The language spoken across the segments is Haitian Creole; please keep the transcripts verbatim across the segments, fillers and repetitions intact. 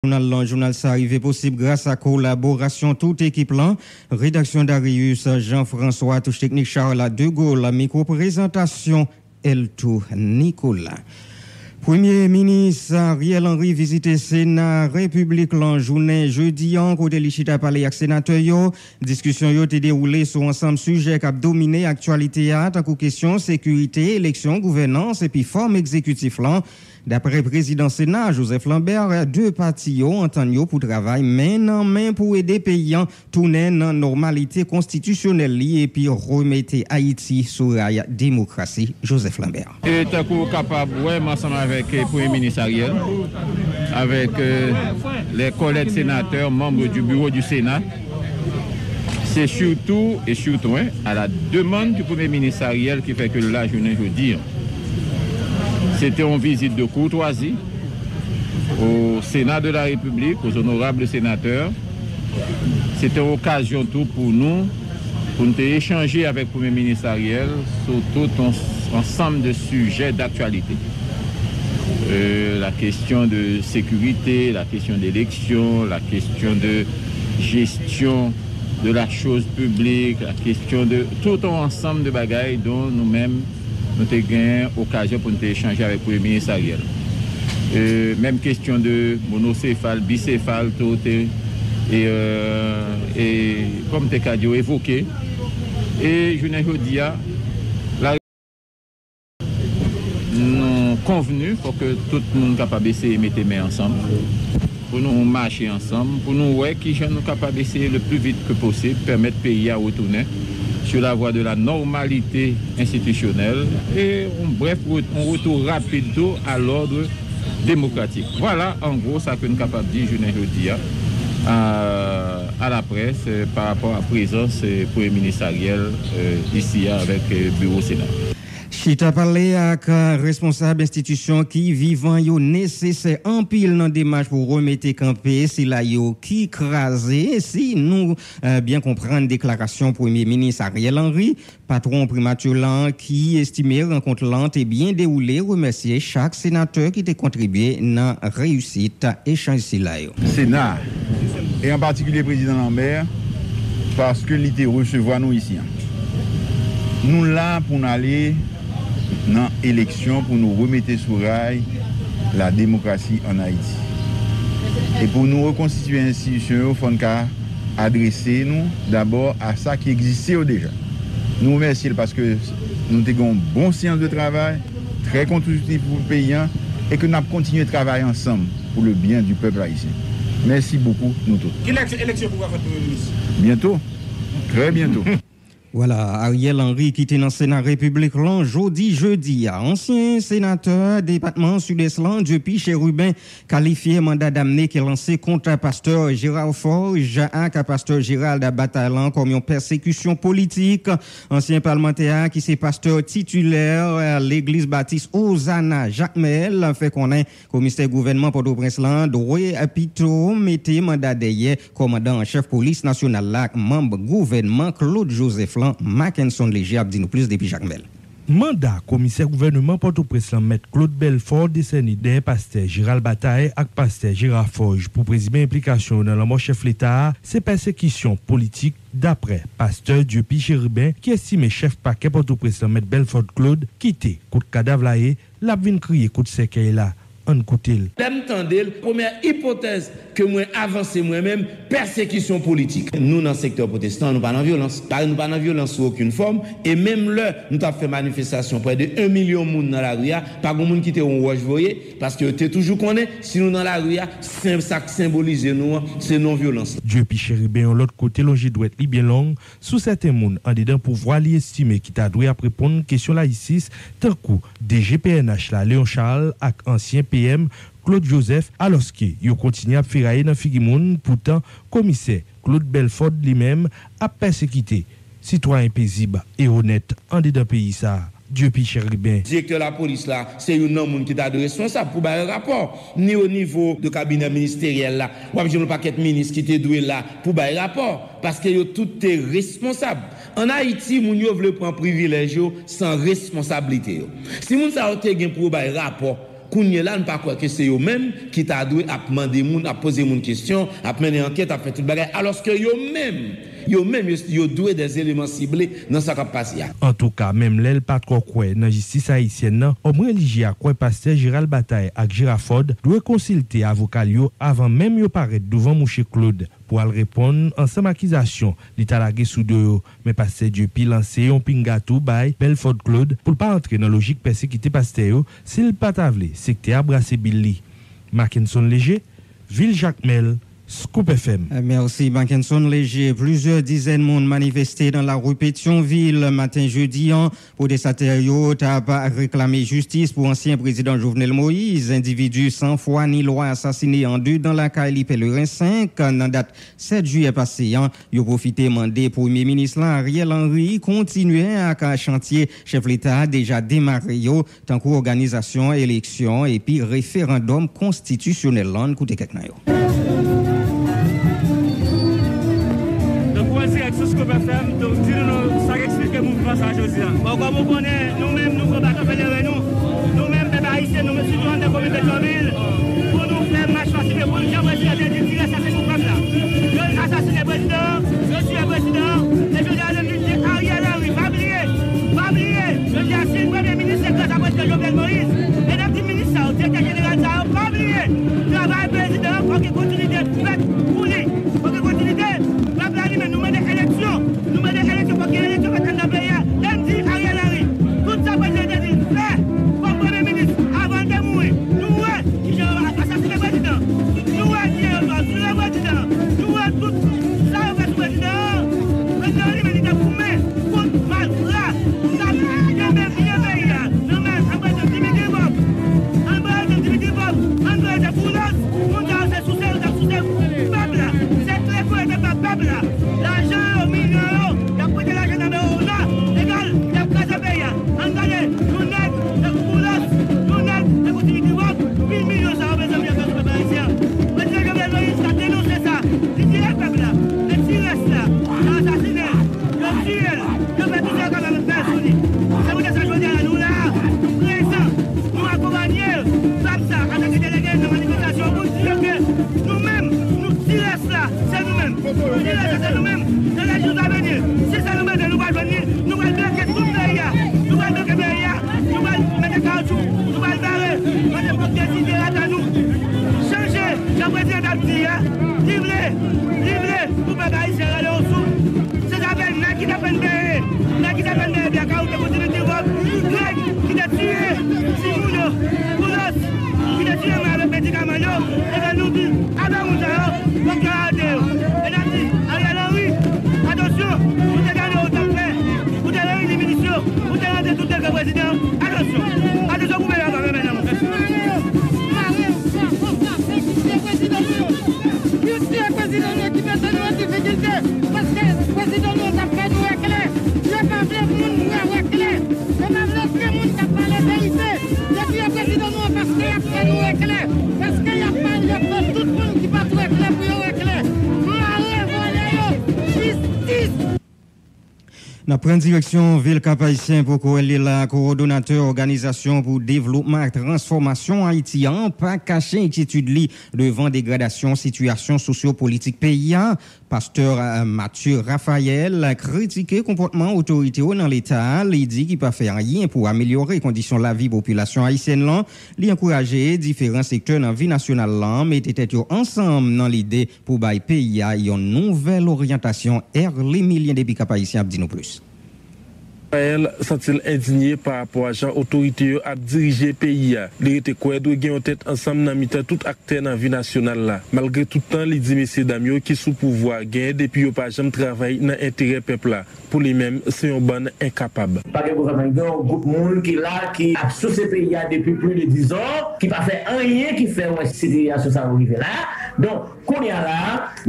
Jounal lan, jounal sa rive posib gras a kolaborasyon tout ekip lan, redaksyon Darius Jean François, touch teknik Charles de Gaulle, mikwo prezantasyon Elto Nicolas. Premye Minis Ariel Henry vizite Sena Repiblik lan jounen jedi an, kote li chita pale ak senatè yo. Diskisyon yo te dewoule sou ansanm sijè k ap domine aktyalite a, tankou kesyon sekirite, eleksyon, gouvènans epi fòm egzekitif lan. Daprè prezidan Sena, Joseph Lambert, de pati yo antann yo pou travay men nan men pou ede peyi an tounen nan nòmalite konstitisyonèl li epi remete Ayiti sou ray demokrasi. Joseph Lambert. E tankou w kapab wè, m ansanm avèk, eh, Premye Minis Ariel, avèk, eh, les collègues sénateurs, membres du bureau du Sénat, se surtout et surtout, hein, à la demande du Premye Minis Ariel ki fè ke l la jounen jodi an. Se te yon vizit de courtoisie au Sénat de la République, aux honorables sénateurs. Se te yon okazyon tou pou nou, pou n te echanje avèk Premye Minis Ariel sou tout yon ansanm de sijè daktyalite. Euh, la question de sécurité, la question d'élection, la question de gestion de la chose publique, la question de tout yon ansanm de bagay dont nou menm nou te gen okazyon pou n te echanje avèk Premye Minis Ariel. Euh, menm kesyon de monosefal, bisefal, tou te, e, euh, e, kòm te ka di, evoke. E jounen jodi a, la, nou konvni, fò ke tout moun kapab eseye mete men ansanm, pou nou mache ansanm, pou nou wè kijan nou kapab eseye le plus vite que possible, pèmèt peyi a retounen sur la voie de la normalité institutionnelle et, en bref, un retour rapide tou à l'ordre démocratique. Voilà, en gros, sa ke nou kapab di jounen jodi a, à, à la presse, euh, par rapport à prezans, euh, Premye Minis Ariel, euh, isi a avèk, euh, biwo Sena. Chita pale ak, euh, responsab enstitisyon ki vivan yo nesesè anpil nan demach pou remete kanpe sila yo ki kraze. Si nou, euh, byen konprann deklarasyon Premye Minis Ariel Henry, patwon primati lan ki estime rankont lan te byen dewoule, remèsye chak senatè ki te kontribye nan reyisit echanj sila yo. Sena, e an patikilye Prezidan Lambert, paske li te resevwa nou isi an. Nou la pou n ale nan eleksyon pou nou remete sou ray la demokrasi ann Ayiti. E pou nou rekonstitiye enstitisyon yo, fò n ka adrese nou dabò a sa ki egziste yo deja. Nou remèsye l paske nou te gen yon bon seyans de travay, trè konstriktif pou peyi an, e ke n ap kontinye travay ansanm pour le bien du peuple haïtien. Merci beaucoup, nou tout. Kilè eleksyon pou w ap fèt, Premye Minis? Bientôt. Très bientôt. Vwala, Ariel Henry ki te nan Sena Repiblik lan jodi jedi a. Ansyen senatè depatman Sidès lan, Dupuy Chérubin, kalifye manda damne ke lanse kont pastè Gérard Forge ak pastè Gérald Bataille lan kòm yon pèsekisyon politik. Ansyen palmantè a, ki se pastè titilè legliz batis Ozana Jakmèl, fè konnen komisè gouvènman Pòtoprens lan dwe pito mete manda dèyè kòmandan an chèf polis nasyonal la ak manm gouvènman Claude Joseph lan. Mackenson Léger ap di nou plis depi Jakmèl. Manda komisè gouvènman Pòtoprens lan, Mèt Claude Belfort, desène dèyè pastè Gérald Bataille ak pastè Gérard Forge pou prezime enplikasyon yo nan lanmò chèf leta a, se pèsekisyon politik, daprè pastè Dupuy Chérubin, ki estime chèf pakè Pòtoprens lan, Mèt Belfort Claude, kite kote kadav la ye, l ap vin kriye kote sèkèy la. Ann koute l. Lè m tande l, premyè ipotèz ke mwen avanse mwen menm, pèsekisyon politik. Nou nan sektè pwotestan, nou pa nan vyolans. Parèy nou pa nan vyolans sou okenn fòm. E menm lè nou t ap fè manifestasyon, prè de en milyon moun nan lari a, pa gen moun ki te wè yon wòch voye, paske yo te toujou konnen, si nou nan lari a, sen-, sa k senbolize nou an, se non vyolans la. Dupuy Chérubin, yon lòt kote, lonje dwèt li byen long sou sèten moun andedan pouvwa li estime ki ta dwe ap reponn kesyon layisis, tankou D G P N H la, Léon Charles, ak ansyen P M Claude Joseph, alòske yo kontinye ap feraye nan figi moun. Poutan, komisè Claude Belfort li menm ap pèsekite sitwayen pezib e onèt andedan peyi sa a. Dupuy Chérubin. Direktè lapolis la, se youn nan moun ki ta dwe responsab pou bay rapò. Ni o nivo de kabinè ministeryèl la, w ap jwenn yon pakèt minis ki te dwe la pou bay rapò, paske yo tout te responsab. Ann Ayiti, moun yo vle pran privilèj yo san responsablite yo. Si moun sa yo te gen pou yo bay rapò, Kounye la, n pa kwè ke se yo menm ki ta dwe ap mande moun, ap poze moun kesyon, ap mennen ankèt, ap fè tout bagay, alòske yo menm, yo menm, yo, yo dwe des éléments ciblés nan sa k ap pase a. Antouka, menm lè l pa twò kwè nan jistis ayisyèn nan, òm relijye a kwè pastè Gérald Bataille ak Gérard Ford dwe konsilte avoka l yo avan menm yo parèt douvan mouche Claude pou al reponn ansanm akizasyon li ta lage sou do yo. Men pastè Dieupie lanse yon pinga tou bay Belford Claude pou l pa antre nan lojik pèsekite pastè yo si l pa ta vle sektè a brase bil li. Mackenson Léger, Vil Jakmèl, Scoop F M. Mèsi, Mackenson Léger. Plizyè dizèn moun manifeste nan lari Petyonvil maten jedi an. Pwotestatè yo t ap reklame jistis pou ansyen prezidan Jovenel Moïse, endividi san fwa ni lwa asasine andedan lakay li Pèleren senk nan dat sèt jiyè pase an. Yo pwofite mande Premye Minis la, Ariel Henry, kontinye ak chantye chèf Leta a deja demare yo, tankou òganizasyon eleksyon epi referandòm konstitisyonèl lan. Koute kèk nan yo. Donk, ou an dirèk sou Scoop F M, donk, di nou non, sa k eksplike mouvman sa jodi a. Bon, kòm ou konnen, nou menm, nou konbatan fè lè nou. Nou menm, pèp ayisyen, nou menm, sitou anndan komin Petyonvil, pou nou fè mach pasifik, pou nou jan prezidan te di, tirè sa se pou pèp la. Yo asasine prezidan an, yo tiye prezidan an, e jodi a, yo di Ariel Henry, pa bliye, pa bliye, yo di a si premye minis se gras a prezidan Jovenel Moïse, e n ap di minis sa yo, direktè jeneral sa yo, pa bliye, travay prezidan an, fòk gen kontinite fèt pou li, fòk gen kontinite, pèp la li menm, nou mande eleksyon, nou mande eleksyon, fòk gen eleksyon fèt anndan peyi a, e n di Ariel Henry, tout sa prezidan te di l fè, kòm premye minis, avan l te mouri, nou wè, Kijan yo asasine prezidan? Nou wè kijan yo tòtire prezidan? Nou wè tout sa yo fè sou prezidan an? Prezidan an li menm li te goumen kont malfra k ap kenbe vye peyi a nan men ann pran Dimitri Vorbe. Ann pran Dimitri Vorbe. Ann pran Boulos. Moun sa yo se souse yo t ap souse pèp la. Se kle pou yo te ba pèp la. Lajan yo, milyon yo, y ap prete lajan nan men yo la. Egal, y ap kraze peyi a. Ann gade, yon nèg tankou Boulos, yon nèg tankou Dimitri Vorbe, mil milyon sa yo, mezanmi, ap fè sou pèp ayisyen an. Prezidan Jovenel Moïse t ap denonse sa. Li di, e pèp la, e ti rès la, yo asasine l, yo tiye l, yo fè tout sa yo kapab fè sou li. Se poutèt sa jodi a la, nou la, nou prezan, nou akonpanye pèp sa, antanke delege nan manifestasyon, pou di yo ke nou menm, nou ti rès la, se nou menm. Ti rès la, se nou menm. Nan lè jou a vini, si se nou menm, nou pral jwenn li, nou pral bloke tout peyi a. Nou pral bloke peyi a. Nou pral mete kawotchou. Nou pral bare. Mete pòt dezide ata nou. Chanje. Jan prezidan t ap di a. Li vle. Li vle pou pèp ayisyen rale yon souf. Se zafè nèg ki t ap fè n peye. Nèg ki t ap fè n peye byen kawotchou pou Dimitri Vorbe. Nèg ki te tiye timoun yo. Pou lòs. Ki te tiye mwen avèk medikaman yo, ebyen nou di, avè moun sa yo, fòk yo arete yo. E n ap di, Ariel Henry, atansyon, ou te gade ou t ap fè, ou te reyini minis yo, ou te rantre tout dekrè prezidan an, atansyon, atansyon pou peyi a pa fè mennaj. Yo tiye prezidan nou ki mete nou an difikilte, paske prezidan nou t ap fè nou wè klè, yo pa vle moun wè, wè klè. Yo pa vle okenn moun k ap pale verite. Yo tiye prezidan nou an paske y ap fè nou wè klè. Paske y ap fè, y ap fè tout moun ki pa t wè klè pou yo wè klè. Mare vòlè yo. Jistis. N ap pran direksyon vil Kap Ayisyen pou kouvri la. Kowòdonatè Òganizasyon pou Devlopman ak Transfòmasyon Ayiti an pa kache enkyetid li devan degradasyon sitiyasyon sosyopolitik peyi a. Pastè, eh, Mathieu Raphaël kritike konpòtman otorite yo nan Leta a, li di ki pa fè anyen pou amelyore kondisyon lavi popilasyon ayisyèn lan. Li ankouraje diferan sektè nan vi nasyonal lan mete tèt yo ansanm nan lide pou bay peyi a yon nouvèl oryantasyon. Erle Milyen depi Kap Ayisyen ap di nou plis. Raphaël santi l endinye pa rapò a jan otorite yo ap dirije peyi a. Li rete kwè dwe gen yon tèt ansanm nan mitan tout aktè nan vi nasyonal la, malgre tout tan li di mesyedam yo ki sou pouvwa genyen depi yo pa janm travay nan enterè pèp la. Pou li menm, se yon bann enkapab. Pa gen gouvènman, gen yon gwoup moun ki la, ki ap souse peyi a depi plis de dizan, ki pa fè anyen ki fè wè sitiyasyon sa yo rive la. Donk, kounye a la,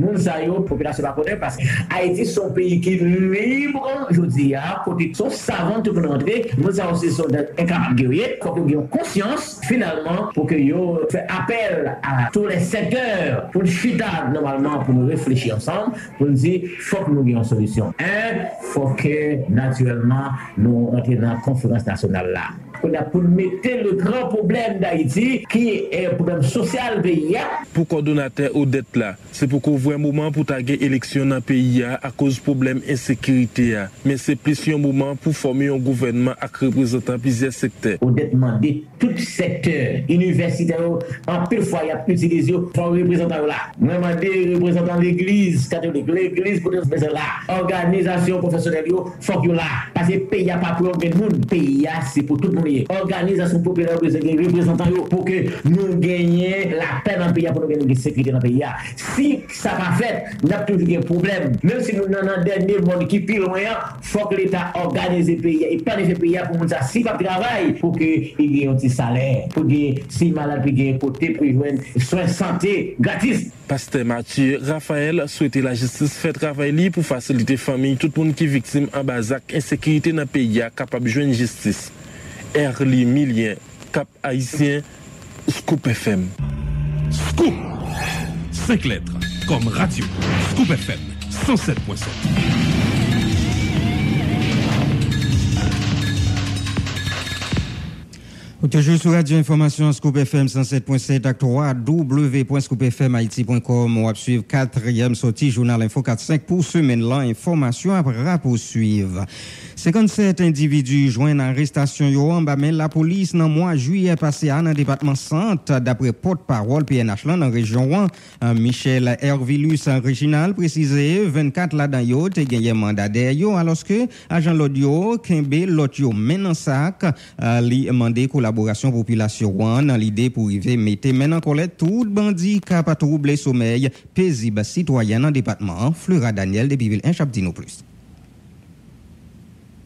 moun sa yo, popilasyon pa konnen, paske Ayiti se yon peyi ki lib jodi a, kote se yon savann tout moun rantre. Moun sa yo se sòlda enkapab gerye. Fòk yo gen yon konsyans, finalman, pou ke yo fè apèl a tous les secteurs pou n chita nòmalman, pou nou reflechi ansanm, pou n di, fòk nou gen yon solisyon. En, fòk ke, natirèlman, nou rantre nan konferans nasyonal la. Kounye a pou n mete le gran pwoblèm d Ayiti, ki e pwoblèm sosyal peyi a. Pou kòdonatè Odette la, se poko vrè moman pou ta gen eleksyon nan peyi a akoz pwoblèm ensekirite a, men se plis yon moman pou fòme yon gouvènman ak reprezantan plizyè sektè. Odette mande tout sektè, inivèsitè yo, anpil fwa y ap itilize yo, fò reprezantan yo la. Mwen mande reprezantan legliz katolik, legliz pwotestan la, òganizasyon pwofesyonèl yo, fòk yo la. Paske peyi a pa pou yon grenn moun, peyi a se pou tout moun li ye. Òganizasyon popilè yo bezwen gen reprezantan yo pou ke nou genyen lapè nan peyi a, pou nou genyen sekirite nan peyi a. Si sa pa fèt, n ap toujou gen pwoblèm. Menm si nou nan, nan dènye mòn ki pi lwen an, fòk Leta òganize peyi a e planifye peyi a pou moun sa, si l p ap travay, pou ke li gen yon ti salè, pou gen, si l malad, pou gen kote pou l jwenn swen sante gratis. Pastè Mathieu Raphaël swete lajistis fè travay li pou fasilite fanmi tout moun ki viktim anba zak ensekirite nan peyi a kapab jwenn jistis. Erly Milien, Cap Haïtien, Scoop F M. Scoop! Senk lèt, kòm radyo, Scoop F M, san sèt pwen sèt. Ou toujou sou Radyo Enfòmasyon Scoop F M san sèt pwen sèt ak twa w pwen scoop f m haiti pwen com. W ap swiv katriyèm sòti jounal Enfo kat senk pou semèn lan. Enfòmasyon ap rapouswiv. Senkannsèt endividi jwenn arestasyon yo anba men lapolis nan mwa jiyè pase a nan depatman Sant, dapre pòtpawòl P N H lan nan rejyon an, Michel Hervilus Reginald, presize vennkat ladan yo te genyen manda dèyè yo, alòske ajan lòd yo kenbe lòt yo men nan sak. Li mande kolaborasyon popilasyon an nan lide pou rive mete men nan kòlèt tout bandi k ap twouble somèy pezib sitwayen nan depatman an. Flora Daniel depi Vil Ench ap di nou plis.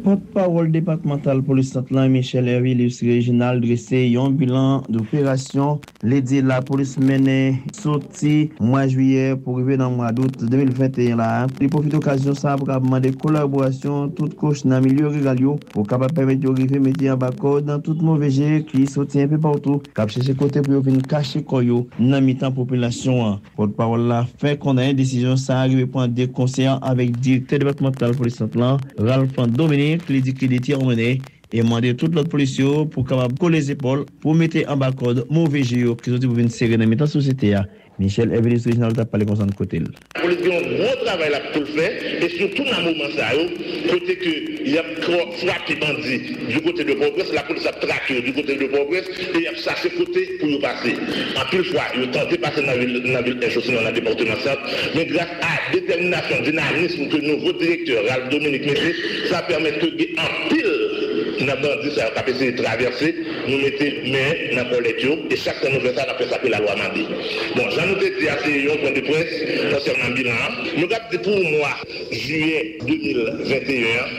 Pòtpawòl depatmantal polis Sant lan, Michel Hervilus Reginald, drese yon bilan doperasyon li di lapolis mennen soti mwa jiyè pou rive nan mwa dout de mil venteyen la. Li pwofite okazyon sa a pou kapab mande kolaborasyon tout kouch nan milye riral yo pou kapab pèmèt yo rive mete anba kòd tout move je ki soti enpe patou k ap chèche kote pou yo vin kache kò yo nan mitan popilasyon an. Pòtpawòl la fè konnen desizyon sa a rive pran de konsè avèk direktè depatmantal polis Sant lan, Ralph Dominique, li di ke li detèmine e mande tout lòt polis yo pou kapab kole zepòl pou mete anba kòd move je yo ki soti pou vin sere nan mitan sosyete a. Michel Hervilus Reginald t ap pale konsa nan kote l. Lapolis gen yon gwo travay l ap pou l fè, e sitou nan moman sa yo, kote ke y ap kwa-, frape bandi du côté de Pòtoprens, lapolis ap trake yo du côté de Pòtoprens, e y ap chache kote pou yo pase. Anpil fwa, yo tante pase nan vil, nan vil Ench, osinon nan depatman Sant, men gras a detèminasyon, dinamism ke nouvo direktè Ralph Dominique mete, sa pèmèt ke gen anpil nan bandi sa yo k ap eseye travèse, nou mete men nan kòlèt yo, e chak fwa nou fè sa, n ap fè sa ke lalwa mande. Bon, jan nou te di a, se yon pwen de près konsènan bilan an. Nou k ap di pou mwa jiyè de mil venteyen an,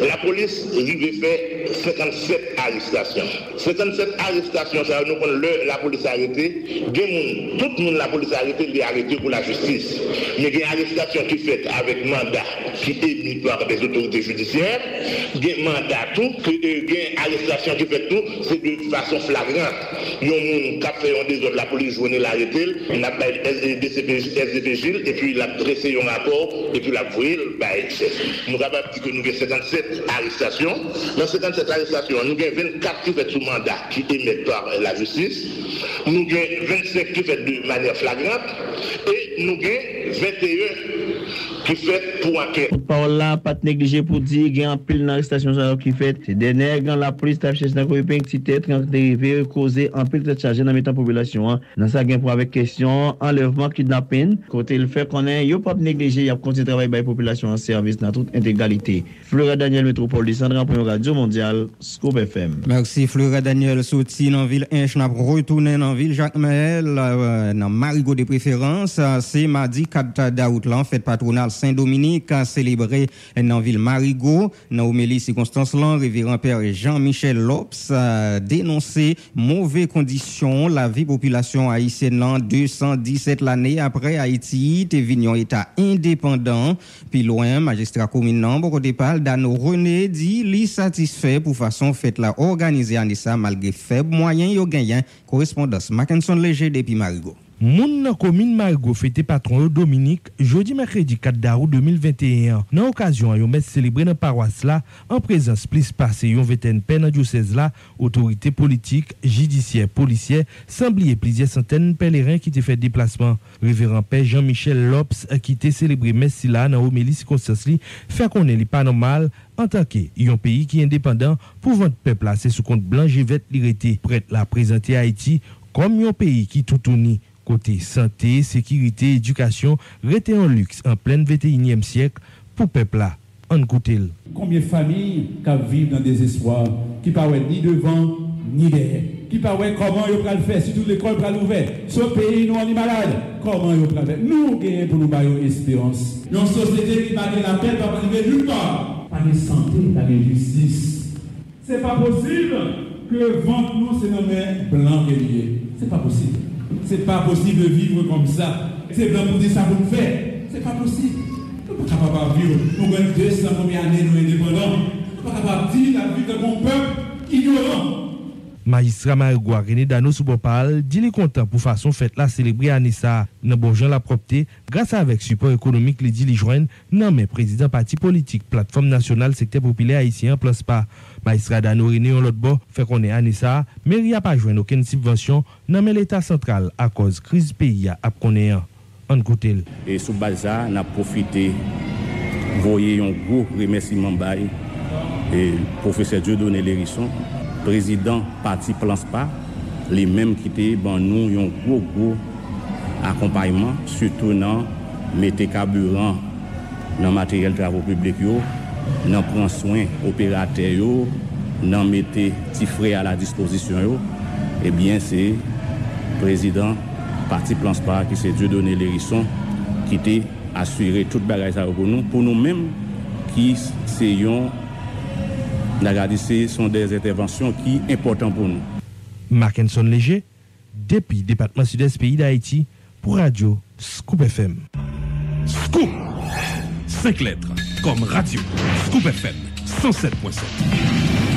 lapolis rive fè senkannsèt arestasyon. Senkannsèt arestasyon sa yo, nou konn lè lapolis arete, gen moun, tout moun lapolis arete, li arete pou lajistis. Men gen arestasyon ki fèt avèk manda ki emi pa dè otorite jidisyè, gen manda tou, ke, e, gen arestasyon ki fèt tou, se de fason flagrant. Yon moun k ap fè yon dezòd, lapolis jwenn l, arete l, n ap bay S D C P, S D P J l, epi l ap drese yon rapò, epi l ap voye l bay chèf. Nou kapab di ke nou gen senkannsèt arestasyon. Nan senkannsèt arestasyon an, nou gen vennkat ki fèt sou manda ki emèt pa lajistis. Nou gen vennsenk ki fèt de manyè flagrant e nou gen venteyen ki fèt pou ankèt. Pòtpawòl la pa t neglije pou di gen anpil nan arestasyon sa yo ki fèt, se dè nèg lapolis t ap chèche nan kwen epeng ti tèt, kan te rive koze anpil tèt chaje nan mitan popilasyon an. Nan sa gen pou avèk kesyon anlèvman, kidnapin, kote l fè konnen yo p ap neglije, y ap kontinye travay bay popilasyon an sèvis nan tout entegralite. Flora Daniel, Metropole du Centre, pou yon Radyo Mondyal, Scoop F M. Mèsi, Flora Daniel. Soti nan vil Ench, n ap retounen nan vil Jakmèl, euh, nan Marigo de preferans. Se madi kat dawout lan, fèt patwonal Sen Dominik selebre nan vil Marigo. Nan omeli sikonstans lan, Reveran Pè Jean Michel Lopes, euh, denonse move kondisyon lavi popilasyon ayisyèn lan de san disèt lane apre Ayiti te vin yon eta endepandan. Pi lwen, majistra komin nan, bò kote pa l, Dano René, di li satisfè pou fason fèt la òganize ane sa, malgre fèb mwayen yo genyen. Korespondans Mackenson Léger depi Marigo. Moun nan komin Marigo fete patwon yo Dominik, jodi mèkredi kat dawou de mil venteyen an. Nan okazyon an, yon mès selebre nan pawas la, an prezans plis pase yon ventèn pè nan dyosèz la, otorite politik, jidisyè, polisyè, san bliye plizyè santèn pèleren ki te fè deplasman. Reveran Pè Jean Michel Lopes, ki te selebre mès sila nan omeli sikonstans li, fè konnen li pa nòmal, antanke yon peyi ki endepandan, pou vant pèp la se sou kont blan je vèt li rete. Prèt la prezante Ayiti kòm yon peyi ki toutouni, kote sante, sekirite, edikasyon rete yon liks an plenn venteyinyèm syèk pou pèp la. Ann koute l. Konbyen fanmi k ap viv nan dezespwa, ki pa wè ni devan, ni dèyè, ki pa wè kòman yo pral fè, sitou lekòl pral ouvè, sot peyi nou an li malad, kòman yo pral fè? Nou genyen pou nou ba yo esperans. Yon sosyete ki pa gen lapè p ap rive nil pa. Pa gen sante, pa gen jistis. Se pa posib ke vant nou se nan men blan ke li ye. Se pa posib. Se pa posib de vivre comme ça. Se blan pou di sa pou n fè. Se pa posib. Nou pa kapab ap viv. Nou gen de san konbyen ane nou endepandan. Nou pa kapab di n ap viv tankou yon pèp inyoran. Majistra Marigo a René Dano sou bò pa l di li kontan pou fason fèt la selebre ane sa a nan bon jan lapwòpte, gras avèk sipò ekonomik li di li jwenn nan men prezidan pati politik Platfòm Nasyonal Sektè Popilè Ayisyen an, Planspa. Majistra Dano René, yon lòt bò, fè konnen ane sa a, meri a pa jwenn okenn sibvansyon nan men Leta santral akòz kriz peyi a ap konnen an. Ann koute l. E sou baz sa a, n ap pwofite voye yon gwo remèsiman bay, e, pwofesè Dieudonné Lherisson, prezidan pati Planspa, li menm ki te ban nou yon gwo, gwo akonpayman, sitou nan mete kabiran nan materyèl travo piblik yo, nan pran swen operatè yo, nan mete ti frè a la dispozisyon yo. Ebyen, se prezidan pati Planspa, ki se Dieudonné Lherisson, ki te asire tout bagay sa yo pou nou, pou nou menm, ki se yon, n a ka di se, se yon de entèvansyon ki enpòtan pou nou. Mackenson Léger, depi depatman Sidès peyi Dayiti, pou radyo Scoop F M. Scoop! Senk lèt, kòm radyo, Scoop F M, san sèt pwen sèt.